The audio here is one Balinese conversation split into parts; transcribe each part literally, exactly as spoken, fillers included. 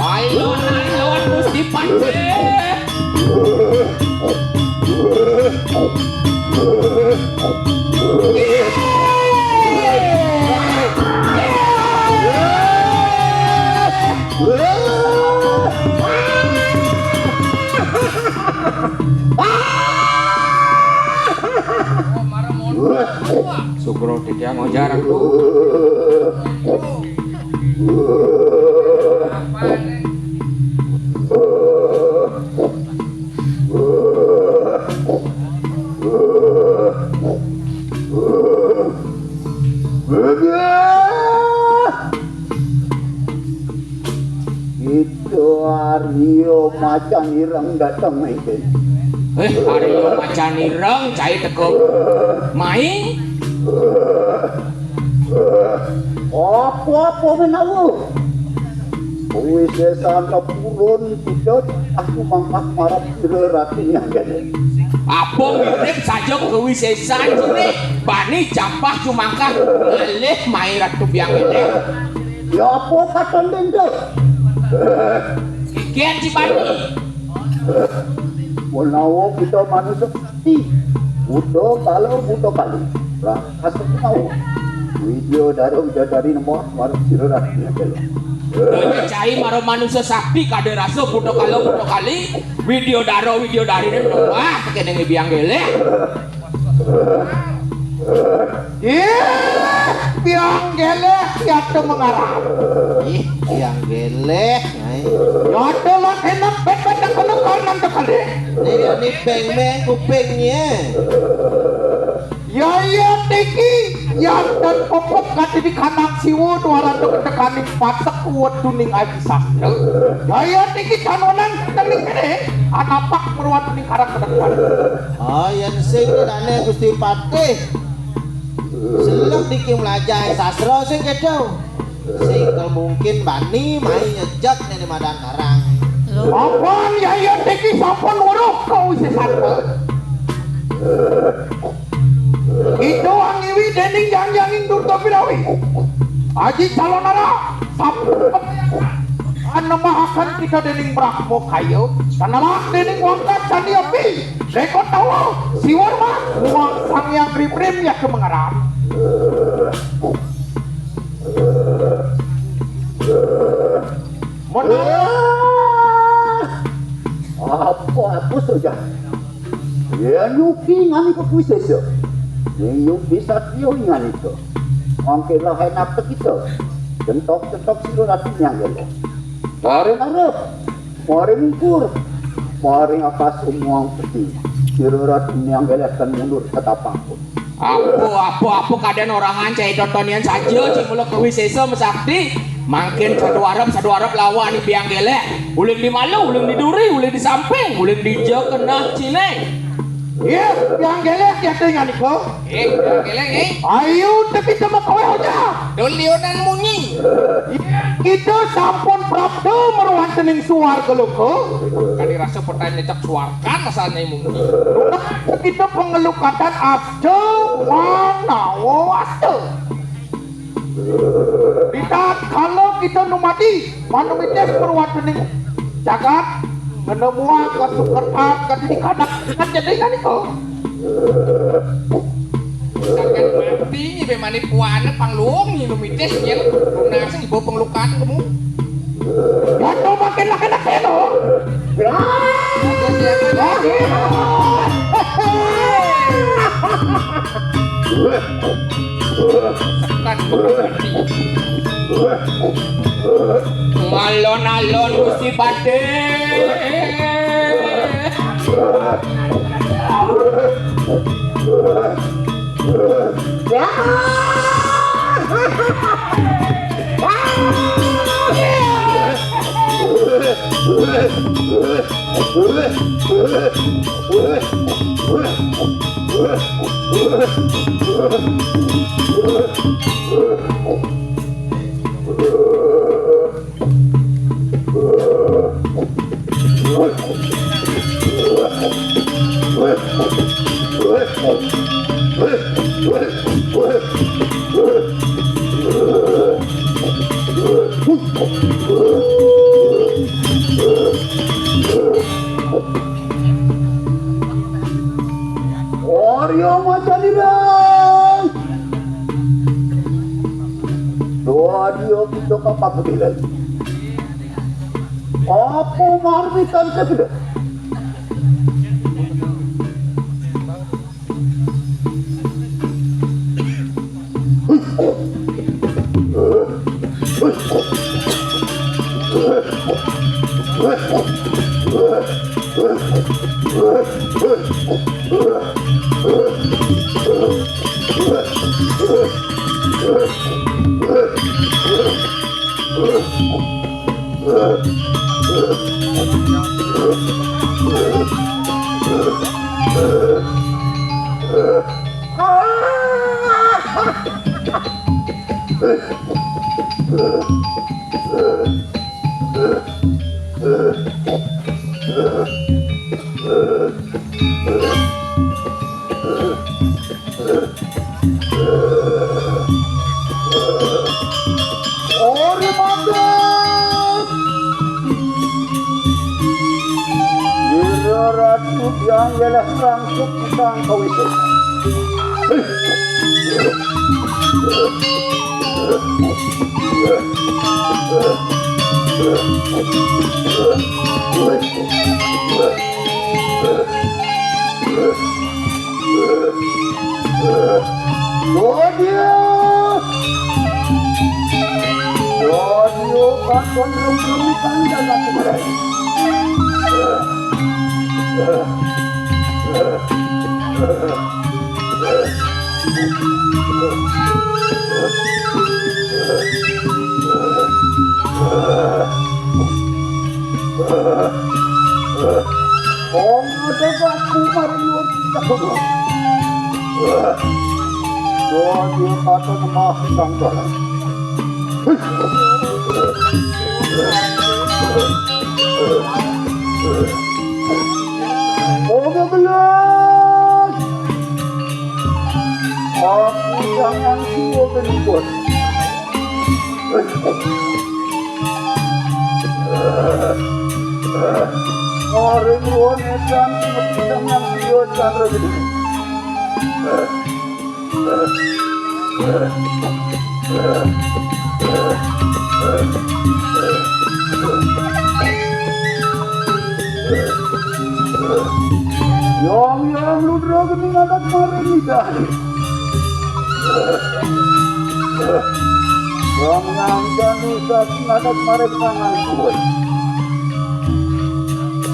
Alon-alon Gusti Patih. Sugro titiang ojar aku. Itu Aryo Macan Ireng dateng, Maikin. Eh, Aryo Macan Ireng, cai teko. Mai. Apa-apa menawa. Kuwi sesan kepurun, tidak aku mangkat marap sira ratunya kene. Apa mirip saja kewisesan sini. Bani jampah jumangkah ngalih mai Ratu Biang Elek. Ya apa katon dendel? Kikian si Bani. Menawa kita manusia sakti, buta kala buta kali. Lah, asal tahu. Widya dara widadari nembah marang sira ratunya kene. Kaya cai maro manusia sakti kada rasa buta kala buta kali. Widya dara widya dari nembah kene Biang Elek. Ih, Biang Elek ya mengarah. Ih, Biang Elek, ai. Ya telah enak bet bet nak kena karnan tekali. Ini ni peng meng kupingnya. Ya ya tiki, ya dan popok kati di kanang siwo dua ratus tekani patek kuat duning aji sastra. Ya ya tiki canonan tekani kene, anapak meruat duning karang kedepan. Oh, yen sing dane Gusti Patih. Selem niki mlajah sastra sing kedo. Sing mungkin bani mai nyejak nene madan karang. Papan yaya niki sampun weruh kawisesan. Kita angiwi dening yang yanging Durga Pirawi. Aji calonara sampun anemahaken kita dening Brahma Kaya, kanalak dening wangkat Candi Api. Reko tawa, siwar mah, muang Sang Hyang Riprim ya kemengaran. Menawa apa aku saja. Ya nyuki ngani ke kuwi sesa. Yang nyuki satrio ngani ke. Mangke lah enak ke kita. Jentok-jentok sira ratu nyang kene. Bareng arep. Mari mungkur, mari akas umuang peti. Sira ratu nyang gelehkan mundur ketapangku. Apa, apa, apa keadaan orangan cai totonian saja, cai mula kewisesa mesakti. Mangkin sadu arep, sadu arep lawan ni Biang Gelek. Uling di malu, uling di duri, uling di samping, uling di ja kenah cine. Iya, Biang Gelek ya tengah niko. Eh, Biang Gelek, eh. Ayo, tapi sama kowe aja. Doliunan munyi. Kita sampun prapta marwantening suwarga loka. Kadi rasa petani nyecek suwargan asane munyi. Kita pengelukatan asta manawa asta. Di tatkala kita numadi manumitis marwantening jagat, ngena muang kasukertan kadini kadak kan jadi kan itu. Misalkan mati, ibe mani puana pangluung, ngilu mitis, yen lunas, ibu penglukan kamu. Ya, to makin lah kena keno. Ya. Sekat mati. Alon-alon Gusti Patih. Arya Macanira. Doa dia kita kapag bilang. Apa marmitan kita? Ora mati. Ira ratu yang ialah rangsuk sang kawisu. Dodia. Dodia, kakon rem-rem ikan dalam kuburan. Ong ada aku marluar kita. Doa dia kata lemah tanggalan. Ong belas. Aku jangan tua berubah. Orang luar netan, mesti jangan tua jangan. Yang yang ludra geni ngadat maring idan. Yang yang jani sasi ngadat maring tangan kuat.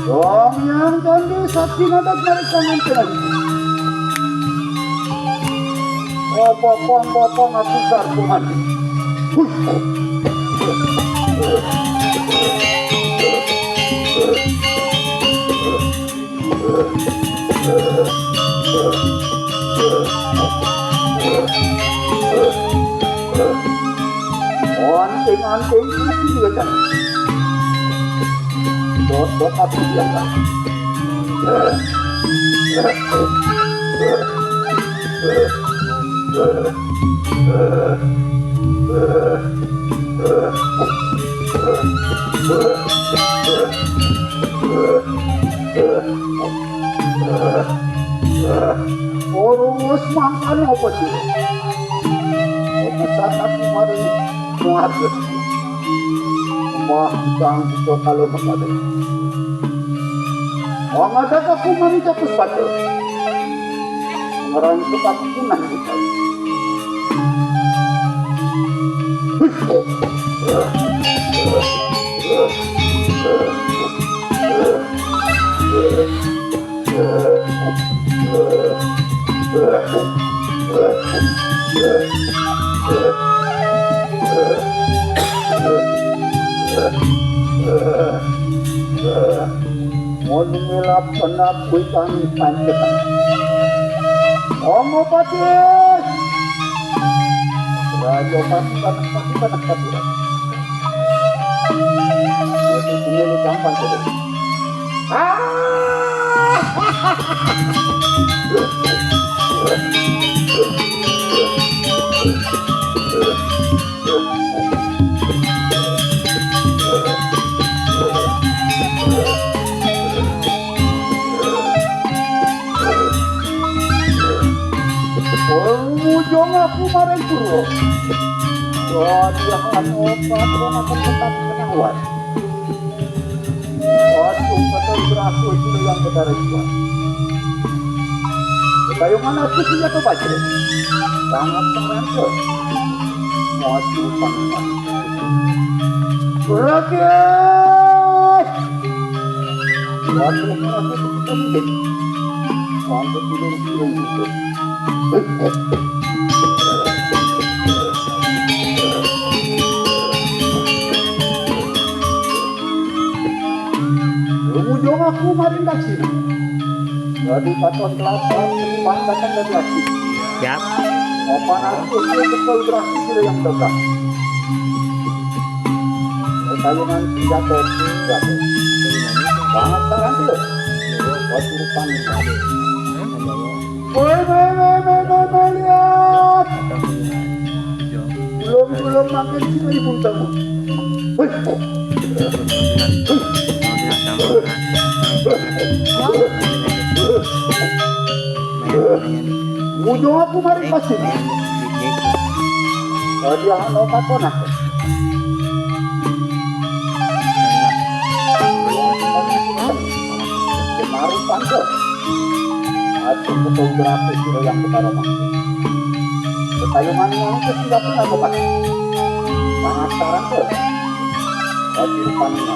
Yang yang jani sasi ngadat maring tangan kuat. Oh, bapang, bapang, aku sarpungan. Hui. Anting-anting, dot, dot, aku bilang. Urus mangkan apa sih? Apa saat aku mari muat? Wah, bang, itu kalau kemarin. Wong ada kakuman jatuh pada. Ngerang tukang punah. Mon milap kenap kuitan pancekan. Omo pati. Raja pasukan pasukan pasukan. Itu sendiri gampang saja. Ah! Mujung aku maring pura. Wadiah, anu apa akan tetap kenawan. Waduh, kata berasa sudah yang benar juga. Kayungan aku senjata baja. Sangat terasa. Waduh, panganan. Rakyat! Waduh, aku sedikit. Sampai turun-turun gitu. Lumujung aku maring daksina. Dadi katon kelapa, seniman datang dari aku. Yap. Papan aku, dia kesel berarti sudah yang tegak. Pertayungan senjata, senjata. Banget tangan dia. Wajib panik. Woi, woi, woi, woi, woi, woi, lihat. Belum, belum makin sini ibu tahu. Woi. Ujung aku mari pasti. Dia anu takon aku. Kemarin panggil. Aku betul berarti sudah yang pertama. Pertayungan yang itu sudah pernah bukan. Sangat sekarang tuh. Bagi panglima.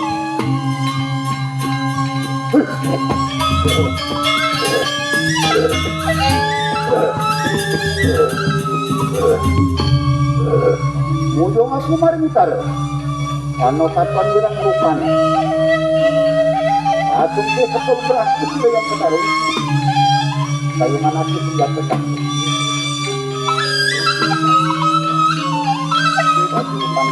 Mujung aku mari utara. Ana katon wirang rupan. Atung ke ketul beras kecil yang ketarung. Kayu mana aku senjata tak. Batu rupan.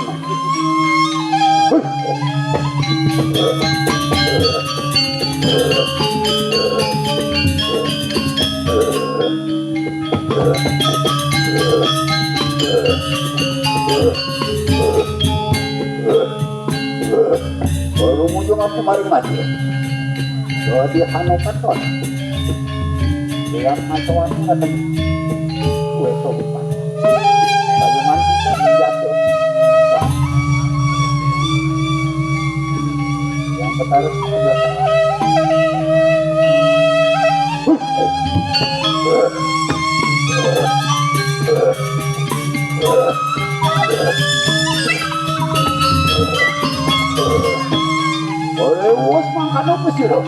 Baru mujung aku mari mati. Jadi hano katon. Yang matoan ngaten. Kue sopan. Kayu mati jatuh. Yang ketarik. Oleh wos mangkano pesiro.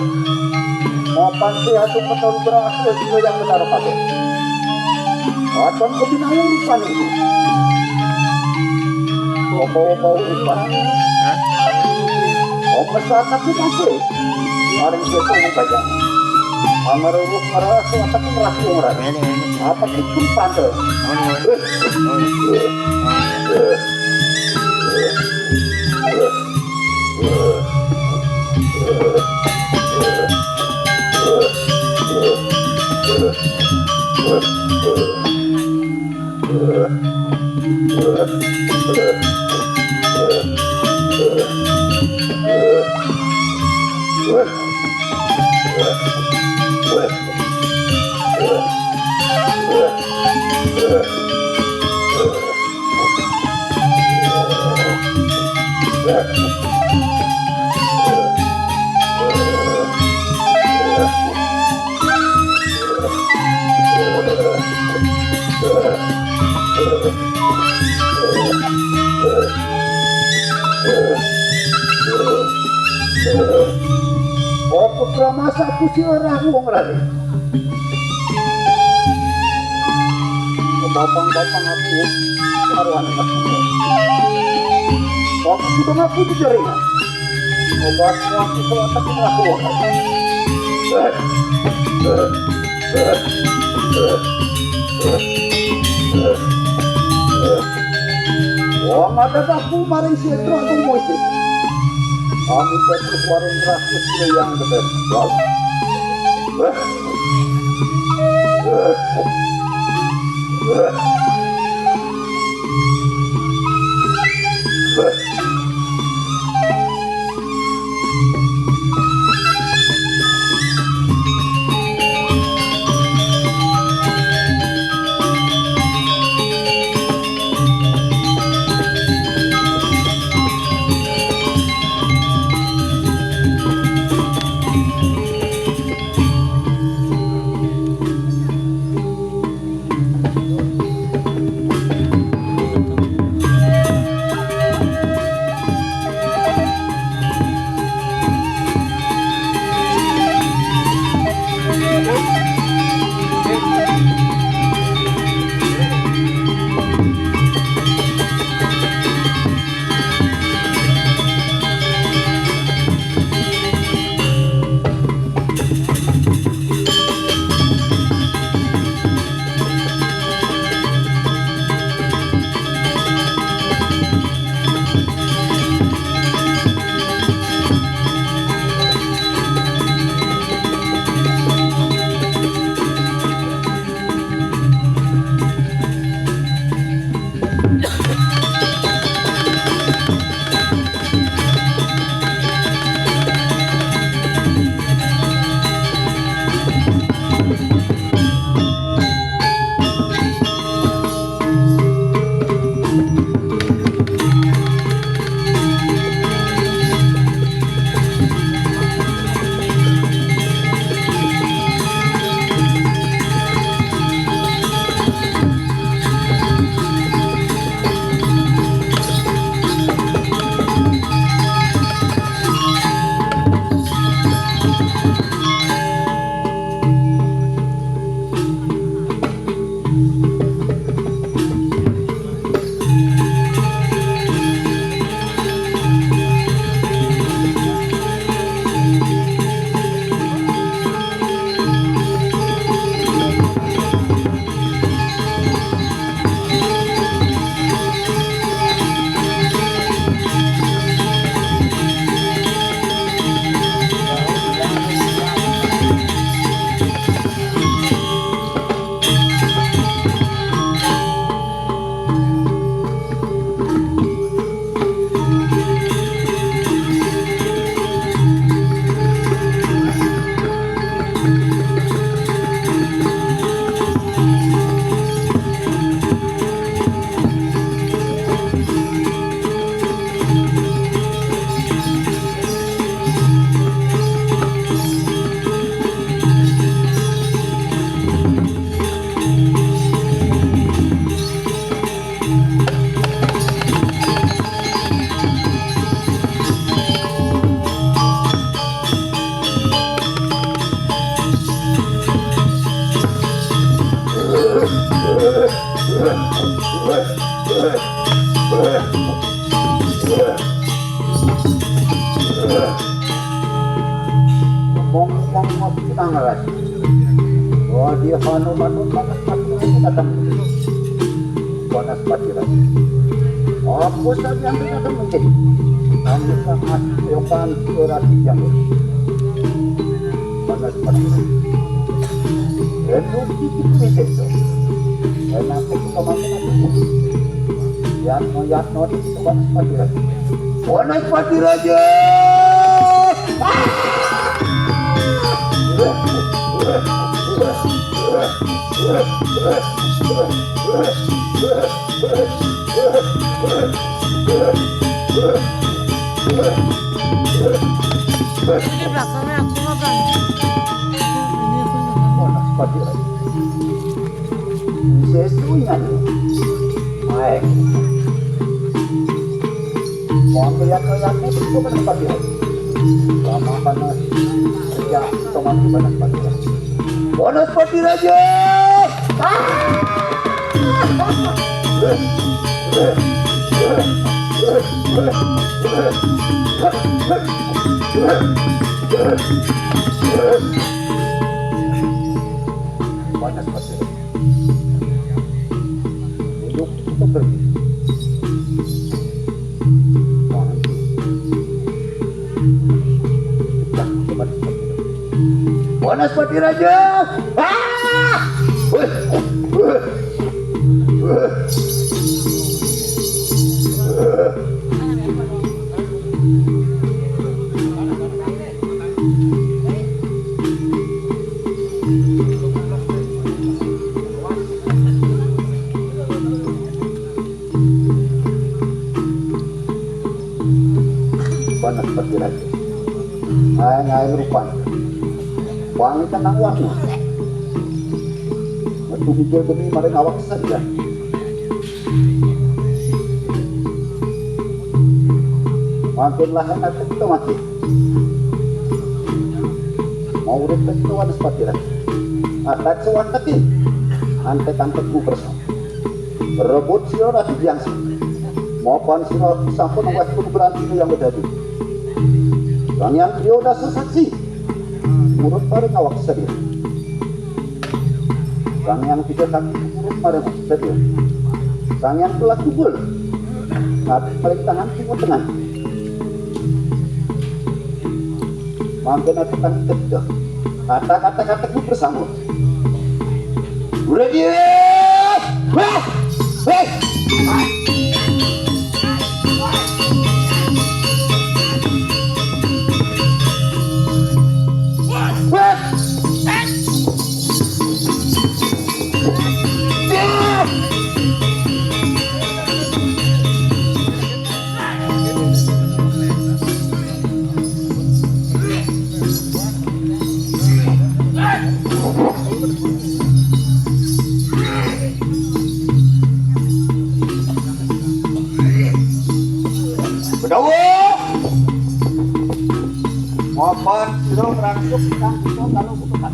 Mapan si atu keton berhasil juga yang benar pakai. Aton kebinayang rupan itu. Bawa-bawa rupan. Hah? Om besar tapi masih. Maring setan yang gajah. Amaruh ngerasa tapi ngerasa ngerasa. Apa sih pun tante? Apa kramasa aku sira wong rare? Bapang-bapang aku karo anak. Aku sudah ngaku di jaringan. Obat aku salah satu ngaku. Wong ada aku maring sira aku mesti. Kami terus warung rakyat yang gedhe. Wah. Ngomong-ngomong, kita ngeras. Oh, dia Hanuman, Hanuman, Hanuman, datang. Panas patiran. Apa saja yang kita temukan? Kami sangat yokan berarti yang panas patiran. Lalu kita mikir tu. Kenapa kita makan aku? Yatno, Yatno, di Panas Patiraja. Panas Patiraja. Di belakangnya aku makan. Ini aku makan. Panas Patiraja. Sesuai ni. Baik. Mau melihat-lihat ni, itu Panas Patiraja. Lama panas. Ya, teman Panas Patiraja. Panas Patiraja. Ah! Panas Patiraja. Duduk, kita pergi. Panas Patiraja. Ah! Weh, weh. Panas pati raja. Aeng-aeng rupan. Wangi tenang warna. Metu mikir beni maring awak saja. Mangkin lahan atek to mati. Mau urip tek to wanes pati raja. Atek suwan teki. Antek-antekku bersama. Rebut sira Ratu Biangsi. Mapan sira sampun wah berarti yang bedadu. Sang Hyang Griya dasa saksi. Nurut paring awak sadaya. Sang Hyang Tiga Kaki nurut paring awak sadaya. Sang Hyang Pelak Tubul. Ngadep paring tangan timur tengah. Mangkena tukang tedeh. Kata-kata-kataku bersama. Udah dia. Wah. Hei. Wah. Bedawuh. Mapan sira ngrangsuk ingkang kita kalau butuhkan.